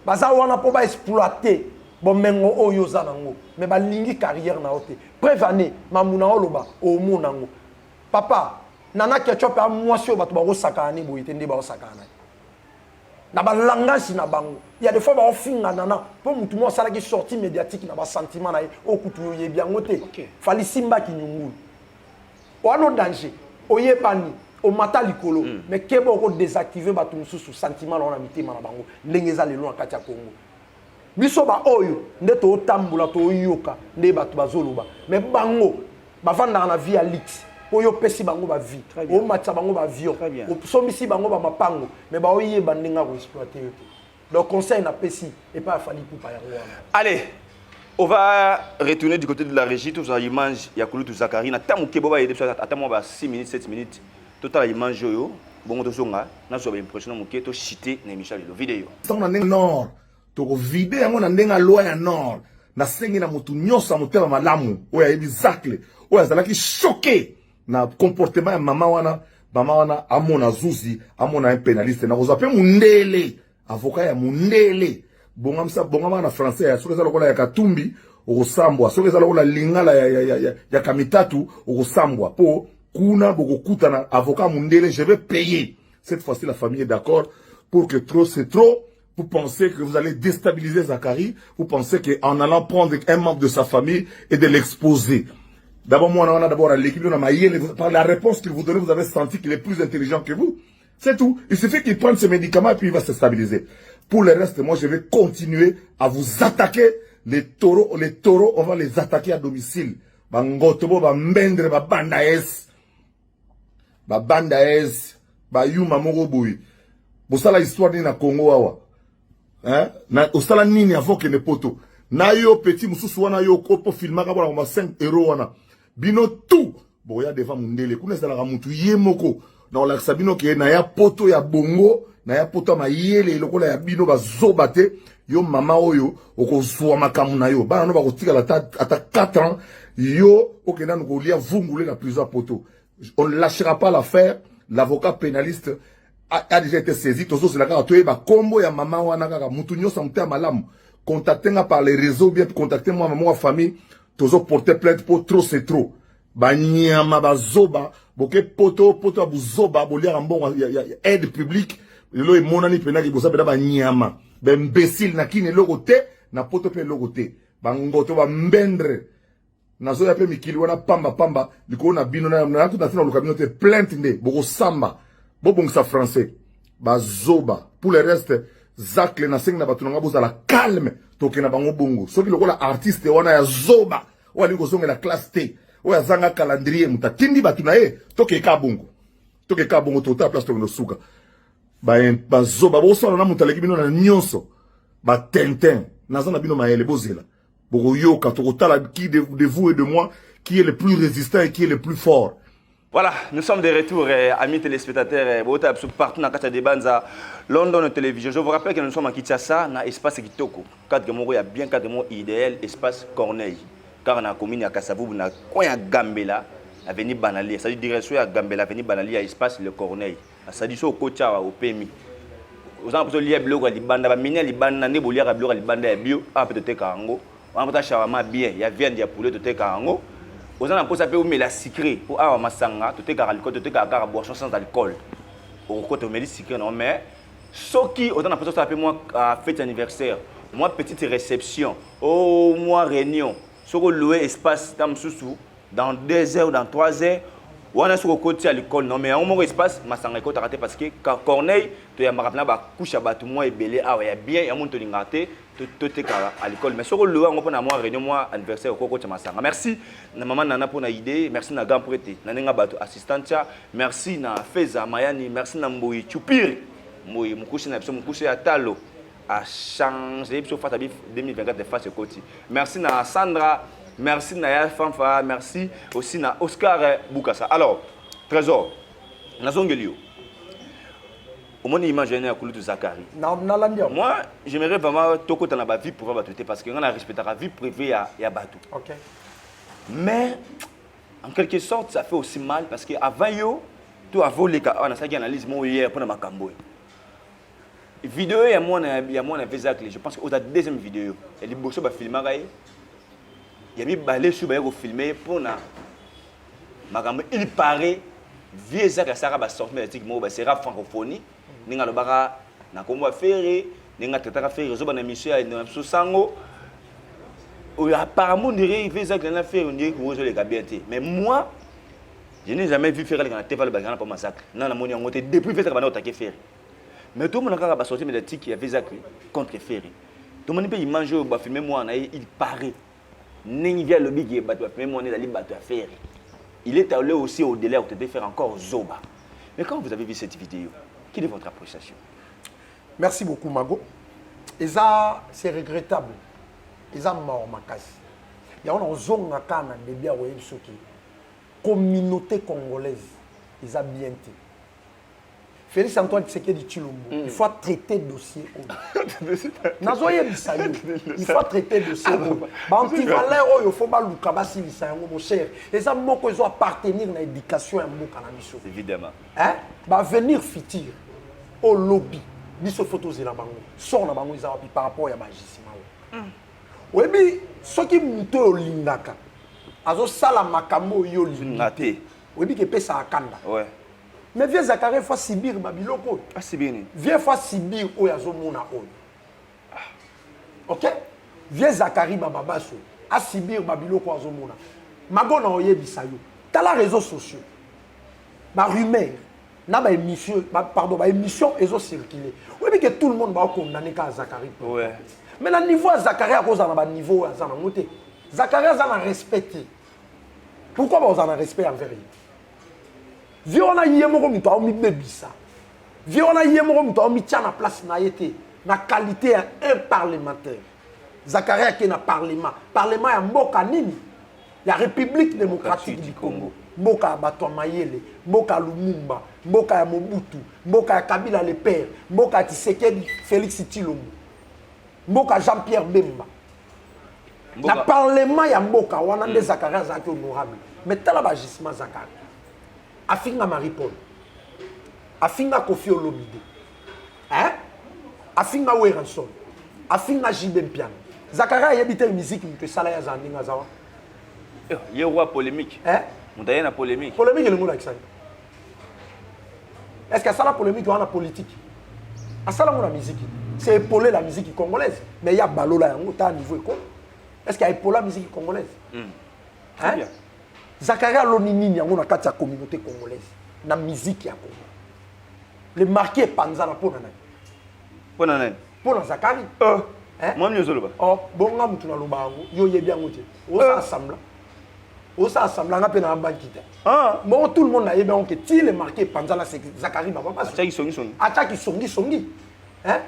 A: baza wana mpo baexploite bomengo oyo oza nango, mais balingi carrière na yo te. Preuve ane mamu na oloba, omona yango. Papa Nana Ketchup ya mwasi oyo bato bakosakana ni boye te, nde baosakana na ye na balangage na bango. Ya des fois baofinga Nana mpo motu moko asalaki sortie médiatique na basentiment na ye oyo kutu yo oyebi yango te. Fally simbaki nyungulu. Wana danger. Oyebani, omata likolo, mais keba, oko désactiver bato mosusu sentiment na wana mitema na bango ndenge eza lelo na kati ya Congo. Biso baoyo nde tootambola, tooyoka nde bato bazoloba, mais bango bavandaka na vie ya luxe oyo opesi bango bavie, omatisa bango baavion, osombisi bango bamapango, mais baoyeba ndenge ya koexploiter yo te. Donc conseil napesi epai ya Fally Ipupa yango wana.
C: Allez, on va retourner du côté de la régie, tout ça, image, ya kulutu Zakari, na tamu kebo ba yede, ata moi ba 6 minutes, 7 minutes, total image oyo, bongo tozonga, na zo ba impression moke to citer na émission lelo vidéo.
D: Ntango na ndenge nord tokovide yango, na ndenge ya loi ya nord, nasengi na motu nyonso ya motema malamu oyo ayebi Zacle, oyo azalaki choqué na comportement ya mama wana, mama wana amona zuzi, amona un pénaliste. Nakozwa mpe mundele, avocat ya mundele. Bongamisa, bongama na français ya soki eza lokola ya Katumbi, okosambwa. Soki eza lokola lingala ya Kamitatu, okosambwa, mpo kuna bokokutana avocat mundele. Je vais payer cette fois-ci. La famille est d'accord pour que trop, c'est trop. Vous pensez que vous allez déstabiliser Zacharie? Vous pensez qu'en allant prendre un membre de sa famille et de l'exposer? D'abord, moi, on a d'abord l'équipe, on a par la réponse qu'il vous donnait, vous avez senti qu'il est plus intelligent que vous. C'est tout. Il suffit qu'il prenne ses médicaments et puis il va se stabiliser. Pour le reste, moi, je vais continuer à vous attaquer. Les taureaux, on va les attaquer à domicile. Bangotobo, ba mbendre, ba bandaes. Ba bandaes, ba yuma moko boye. Bosala histoire nini na Congo awa? Hein? Na osala nini avant que ne poto? Na yo petit mususu wana, yo kopo filmaka bona ma 5 € wana. Bino tout boya devant mundele kuna, ezalaka mutu ye moko na kolakisa bino ke na ya poto ya bongo, na ya poto ya mayele lokola ya bino bazoba te. Yo mama oyo, okozwa makambo na yo, bana no bakotikala ata 4 ans, yo okenda nanu kolia vungule na prison ya poto. On ne lâchera pas l'affaire. L'avocat pénaliste a déjà été saisi. Tozozela kaka toyeba kombo ya mama wana. Kaka mutu nyonso ya motema malamu, contacte nga par les réseaux, bien contacte moi, mama wa famille. Tozoporter plainte po trop, c'est trop. Banyama, bazoba, boke poto, poto ya buzoba, boliaka mbongo ya aide publique. Lelo emonani mpenaki boza mpena banyama, baimbécile. Na kini eloko te, na poto mpe eloko te. Bangoto, bambendre, nazoya mpe mikili wana pamba pamba likolo na bino. Na ntina koluka bino te, plainte nde bokosamba. Bobongisa français, bazoba. Pour le reste, Zacle, nasengi na bato na nga bozala calme. Tokende na bango bongo. Soki lokola artiste wana ya zoba oyo alingi kozongela classe te, oyo azanga calendrier, moto atindi bato na ye, tokeka bongo, tokeka bongo, totala place tokende osuka. Bazoba, bosala na moto aleki bino na nyonso. Batintin, naza na bino mayele, bozela, bokoyoka. Tokotala qui de vous et de moi qui est le plus résistant et qui est le plus fort.
C: Voilà, nous sommes de retour, amis téléspectateurs, partout dans le Banza, London Télévision. Je vous rappelle que nous sommes à Kinshasa, dans l'espace Kitoko. Cadre moko ya bien, cadre moko idéal, espace Corneille. Car dans la commune ya Kasavubu, na coin ya Gambela, avenue Banali, c'est-à-dire direction ya Gambela, avenue Banali, ya espace Le Corneille. C'est-à-dire so kocha au PMI. Oza mposo lia biloko ya libanda, bamini ya libanda nde boliaka biloko ya libanda ya bio awa mpe toteka yango wana. Mpota shawarma bien ya viande ya poulet, toteka yango. Oza na mposa mpe omela sucré, mpo awa masanga totekaka alcool, totekaka kaka boisson sans alcool. Okokota, omeli sucré nango. Mais soki oza na mposa osala mpe mwa fête anniversaire, mwa petite réception o mwa réunion, soki oloue espace ta mosusu dans 2 heures ou dans 3 heures wana, soki okoti alcool non, mais yango moko espace masanga ekotaka te, parce que Corneille toyambaka mpena bacouche ya bato mwa ebele awa ya bien. Yango tolingaka te totekaka alcool, mais soki oloue yango mpona mwa réunion, mwa anniversaire, okoki okotya masanga. Merci na mama Nana mpona idée, merci na grand prêtre na ndenge bato assistantia, merci na Feza Mayani, merci na Mboi Chupiri, Mboi mokusi na biso, mokusi ya talo achange biso fata bi 2024 face ekoti. Merci na Sandra, merci na ya Fanfa, merci aussi na Oscar Bukasa. Alors Trésor, nazongeli yo, omoni image ene ya kulutu Zakari?
A: Nalandi yango.
C: Moi, j'aimerais vraiment tokota na bavie privée bato te, parce que nga na respectaka vie privée ya bato. Mais en quelque sorte, ça fait aussi mal, parce que avant yo to avant oleka awa, nasalaki analyse moko hier mpona makambo oyo. Vidéo ya mwana Vezacle, je pense que oza deuxième vidéo ya liboso bafilmaka ye, ya mibale soki baye kofilme ye mpona makambo. Il paraît vieux ezaka asalaka basortie médiatique moko basera francophonie, ndenge alobaka na nkombo ya Ferre, ndenge atraitaka Ferre ezoba na émission ya na biso sango oyo. Apparemment, on dirait vieux Ezaka na Ferre, on dirait que ezoleka bien te. Mais moi, Je n'ai jamais vu Ferre aleka na TV alobaka na pa massacre. Na namoni yango te depuis Ferre banda otake Ferre. Mais tout le monde kaka ba sortie médiatique ya Zacle contre Ferre. Tout le monde mpe image oyo ba filmer mwana ye, il paraît. Ndenge via lobi ke bato ba filmer mwana ezali bato ya Ferre. Il est allé aussi au-delà de faire encore Zoba. Mais quand vous avez vu cette vidéo, quelle est votre appréciation?
A: Merci beaucoup, Mago. Et ça, c'est regrettable. Eza mawa makasi. Yango na ozonga kaka na début ya koyebi soki communauté congolaise eza bien te. Félix Antoine Tshisekedi Tshilombo, il faut traiter dossier oyo. Nazoyebisa yo, il faut traiter dossier oyo. Ba antivaleur oyo faut baluka basilisa yango, mon cher. Eza moko ezo appartenir na éducation ya mboka na biso.
C: Évidemment.
A: Hein? Ba avenir futur oyo lobi biso faut tozela bango. Sort na bango eza wapi par rapport ya baagissement oyo? Oyebi, soki moto oyo olingaka azosala makambo oyo olingi
C: Nga te.
A: Oyebi ke epesaka kanda. Mais vieux Zakari faut subir babiloko oyo.
C: Asibini.
A: Vieux faut subir oyo azomona oyo. Ok, vieux Zakari Bababaso asubir babiloko oyo azomona. Mago, na oyebisa yo, tala réseaux sociaux, barumeur na baémission ba, pardon, baémission ezocircule. Oyebi ke tout le monde baokondane kaka Zakari. Mais na niveau ya Zakari, akozala na baniveau oyo aza nango te. Zakari aza na respect te. Pourquoi bakozala na respect envers ye? Vieux wana, ye moko moto aomibebisa. Vieux wana, ye moko moto aomitia na place na ye te, na qualité ya un parlementaire. Zakari ake na parlement, parlement ya mboka nini? Ya République démocratique du Congo, mboka ya bato ya mayele, mboka ya Lumumba, mboka ya Mobutu, mboka ya Kabila le père, mboka ya Tshisekedi Félix Tshilombo, mboka ya Jean Pierre Bemba. Na parlement ya mboka wana nde Zakari azalaki honorable. Mais tala baagissement. Zakari afinga Marie Paul, afinga Kofi Olomide, hein? Afinga Werrason, afinga JB Mpiana. Zakari ayebi te musique moto esala ye azala ndenge aza wana.
C: Ye roi polémique.
A: Hein?
C: Moto aye na polémique.
A: Polémique elingi olakisani? Est ce que asala polémique wana politique? Asala ngo na musique, c'est épauler la musique congolaise. Mais ya balola yango ta niveau eko, est ce que aépauler musique congolaise? Hein?
C: Bien.
A: Zakari aloni nini yango na kati ya communauté congolaise, na musique ya Congo? Le marquis epanzana mpo na nani?
C: Mpo na nani?
A: Mpo na Zakari. Hein?
C: Mwami ozoloba.
A: Oh, bonga mutu naloba yango, yo oyebi yango te. Osala semblant, osala semblant. Nga mpe na banki te.
C: Ah.
A: Bongo tout le monde nayebi yango ke ti le marquis epanzana, c'est Zakari Bababaso.
C: Atiaki songisongi.
A: Atiaki songisongi, hein?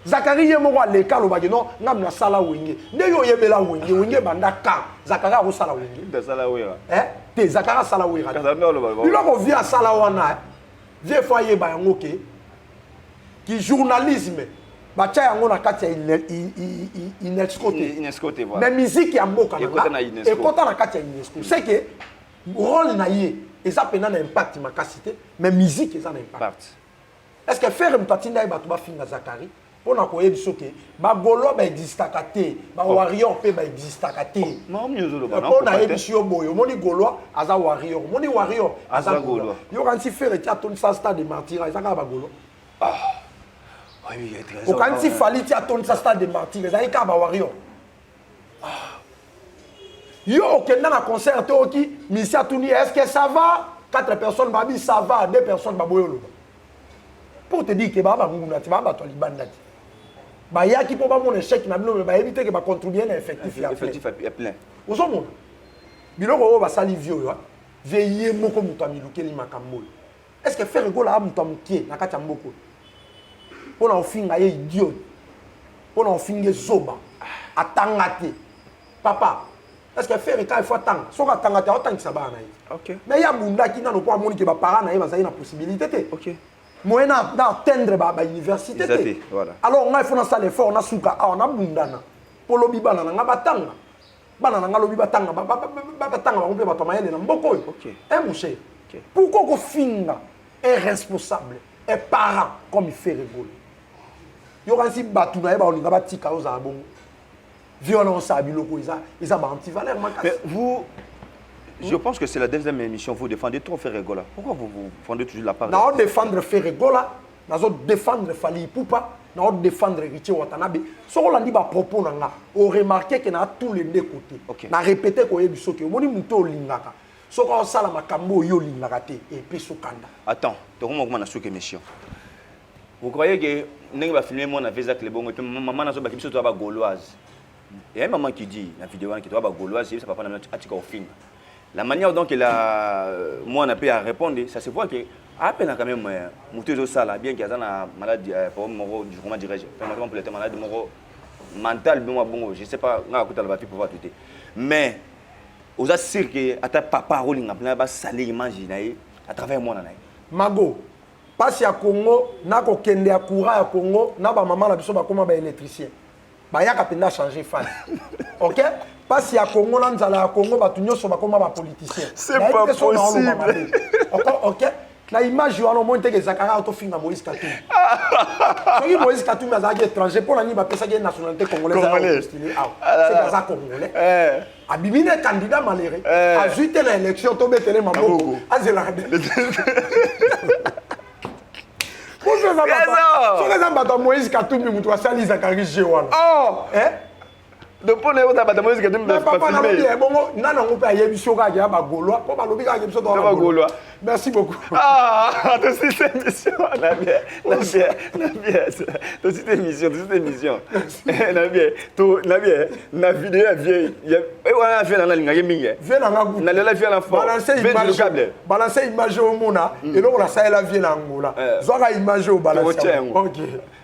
A: Zakari ye moko aleka alobaki non, ngam nasala Wenge. Nde yo oyebela Wenge. Wenge ebanda kan Zakari akosala Wenge?
C: Asala Wera.
A: Hein? Te, Zakari asala Wera te.
C: Kasi oloba.
A: Biloko vieux asala wana, eh, vieux faut ayeba yango ke ki journalisme batya yango na kati ya UNESCO te.
C: UNESCO te, voilà.
A: Mais musique ya mboka na
C: Ekota
A: nga
C: na UNESCO.
A: ekota na kati ya UNESCO. C'est que rôle na ye eza mpena na impact makasi te, mais musique eza na impact.
C: Part.
A: Est ce que Ferre moto atinda ye bato bafinga Zakari mpo na koyebi soki bagaulois baexistaka te, bawarrior mpe baexistaka te?
C: Makambo ozoloba.
A: Mpo nayebisi yo boye, omoni Gaulois aza warrior, omoni warrior aza
C: Aza
A: Gaulois.
C: Gaulois.
A: Yokanisi Ferre ti atondisa Stade de Martyr, eza kaka bagaulois? Okanisi Fally ti atondisa Stade de Martyr, ezali kaka bawarrior? Yo okenda na concert te, oki misi atuni: "Est ce que ça va?" Quatre personnes babi: "Ça va." Deux personnes baboyi oloba. Pour te dire ke baa banguna te, baa bato ya libanda te, bayaki mpo bamona échec na bino, mais bayebi te ke bacontribue na effectif ya plein.
C: Effectif ya plein.
A: Ozomona biloko oyo basali vieux oyo, vieux ye moko moto amilukeli makambo oyo. Est ce que Ferre Gola a moto ya mokie na kati ya mboka oyo mpo na ofinga ye idiot, mpo na ofinga ye zoba, atanga te? Papa, est ce que Ferre ka ifo atanga? Soki atanga te, aotangisa bana na ye. Mais ye abundaki nano mpo amoni ke baparent na ye bazali na possibilité te, moyen na atteindre bauniversité
C: Eza
A: te.
C: te, voilà.
A: Alors ngai fo nasala effort, nasuka awa, nabundana mpo lobi bana na ngai batanga, bana na ngai lobi batanga, batanga bango mpe bato ya mayele na mboka oyo. Hein, mon cher, pourquoi kofinga un responsable, un parent comme Ferre Gola? Yokanisi bato na ye baolinga batika yo ozala bongo? Vieux wana osala biloko eza baantivaleur makasi.
C: Mais vous, je pense que c'est la deuxième émission, vous défendez trop Ferre Gola. Pourquoi vous vous défendez toujours la part?
A: Nao défendre Ferre Gola, nazo défendre Fally Ipupa, nao défendre Héritier Watanabe. Soki olandi bapropos na nga, oremarke ke na tous les deux côtés. Na répété koyebi soki omoni moto olingaka. Soki osala makambo oyo olingaka te, epesi okanda.
C: Attends, tokoma koma na suka émission. Vous croyez que ndenge bafilme mwana vieux Zacle bongo, epe mama nazobaki biso toza bagauloise. Il y a une maman qui dit na vidéo wana ke toza bagauloise, yebisa papa na atika ofinga. La manière dont elle a mwana mpe a répondre, ça se voit que apena quand même moto ezosala bien ke aza na maladie, problème moko, comment dirais-je, permettez-moi pour le terme, maladie moko mental bongo bongo, je sais pas, nga akutala bafi pouvoir tout te, mais oza sûr que ata papa akolinga mpena basale image na ye à travers mwana na ye?
A: Mago, mpasi ya Congo na kokende ya courant ya Congo na bamama na biso bakóma baélectricien, bayaka mpenza changer phase. Ok, mpasi ya Congo na nzala ya Congo, bato nyonso bakóma bapoliticien.
C: C'est pas possible.
A: Ok, na image wana omoni teke ezalaka kaka tofinga Moïse Katumbi. Soki Moïse Katumbi azalaki étranger, mpo na nini bapesaki ye nationalité congolaise? Postule awa, c'est aza congolais. Abimi ne candidat malheureux, azwi te na élection, tobetele maboko, azelaka. Soki eza bato ya Moïse Katumbi, moto asali Zakari G wana.
C: Donc mpo na ye ota bato Moïse Katumbi.
A: Papa, nalobi bongo nani yango mpe ayebi so kaka ya bagaulois, mpo balobi kaka biso
C: to bagaulois.
A: Merci beaucoup.
C: Ah, tosisi émission na bien, na bien, na bien. Tosisi émission, tosisi émission na bien, to na bien na vidéo ya vieux wana, vieux nanga alingaki mingi.
A: Vieux nanga.
C: Nalela vieux na fort.
A: Balance image, balance image, omona eloko nasalela vieux na Angola. Zwaka image oyo, balance.
C: Yango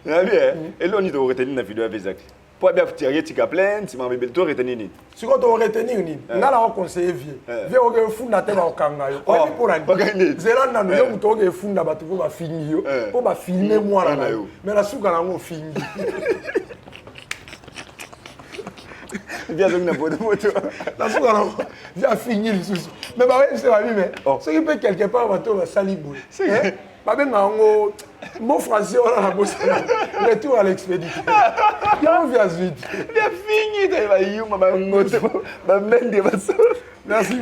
C: na bien. Eloko nini tokoretenir na vidéo ya vieux Zacle? Po abia tirer tika plainte, makambo ebele, to retenir nini?
A: Sikoyo toretenir nini? Nga na oconseille vieux, vieux oke efunda te, bakokanga yo. Oyebi mpo na nini? Zela nano, yo moto oke efunda bato mpo bafingi yo, mpo bafilme mwana na yo, mais na suka nango ofingi.
C: Vieux azongi na poto.
A: Na suka nango vieux afingi lisusu, mais bayebise babi, mais soki mpe quelque part bato oyo basali boye, babenga yango mot français wana na bosana, retour à l'expéditeur. Yango vieux azwi te.
C: Vieux afingi te, bayuma, bangoto, bamende, baso.
A: Merci.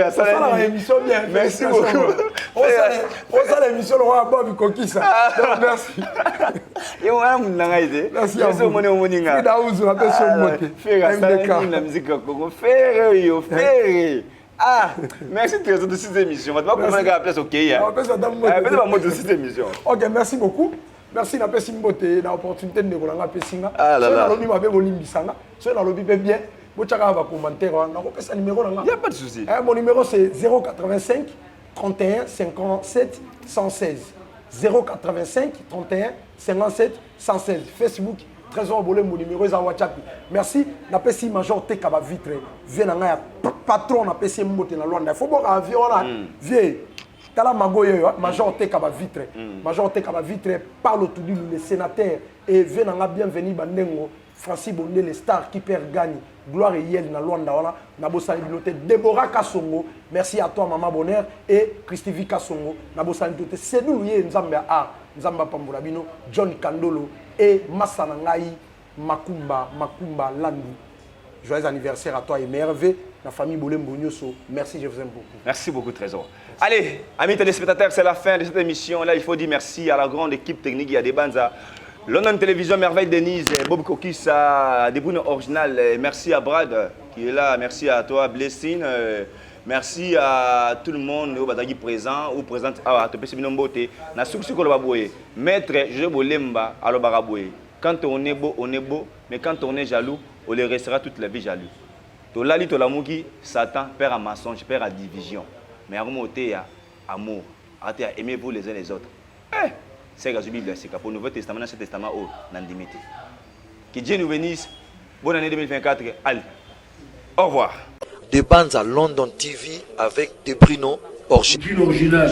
C: Osalaka
A: émission bien.
C: Merci beaucoup.
A: Osala émission lokola Bob Kokisa. Merci.
C: Ye wana mundu na ngai te.
A: Merci.
C: Omoni, omoni nga.
A: Frida Uzu, apesi yo mbote.
C: Ferre asala na musique ya Congo, Ferre oyo, Ferre. Ah, merci Trésor de cette émission. Bato bakomona kaka place okei. Pesa bamoto de cette émission.
A: Ok, merci beaucoup. Merci, napesi mbote na opportunité ndeko na nga apesi nga. Soki nalobi mabe, bolimbisa nga. Soki nalobi mpe bien, botyaka bacommentaire wana, nakopesa numéro na nga.
C: Y a pas de souci.
A: Mon numéro, c'est 085 31 57 116, 085 31 57 116. Facebook, Trésor Bolembo, numéro eza WhatsApp. Merci. Napesi major Teka bavitre, vieux na ngai ya patron, napesi ye mbote na Lwanda. Fo boka vieux wana, vieux tala mago oyo, major Teka bavitre, major Teka bavitre, Parle Tudilu le sénateur et vieux na nga bienvenu Bandengo, Francis Bondele, star qui perd gagne, gloire eyel na Lwanda wana. Nabosani bino te, Débora Kasongo, merci à toi, mama bonheur, et Christivi Kasongo. Nabosani bino te, Sedulu ye Nzambe ya art, Nzambe apambola bino, John Kandolo et masa na ngai Makumba, Makumba Landu, joyeux anniversaire à toi et merveille la famille Bolembo nyonso. Merci, je vous aime beaucoup.
C: Merci beaucoup, Trésor. Allez, amis téléspectateurs, c'est la fin de cette émission. Là, il faut dire merci à la grande équipe technique Yadebanza, London Télévision, Merveille Denise, Bob Kokissa, Debouno Original. Merci à Brad qui est là. Merci à toi, Blessing. Merci à tout le monde oyo bazalaki présent ou présente awa. Topesi bino mbote. Na suki koloba boye, maître José Bolemba alobaka boye: quand on est beau, on est beau, mais quand on est jaloux, on le restera toute la vie jaloux. Tolali, tolamuki, Satan père à mensonge, père à division, mais yango moteya amour, ateya aimez-vous les uns les autres. Eh, c'est la Bible, c'est pour Nouveau Testament, Ancien Testament oyo nandimi te. Que Dieu nous bénisse. Bonne année 2024. Allez, au revoir.
B: De Banza London TV avec Debrino
E: original.
B: Original.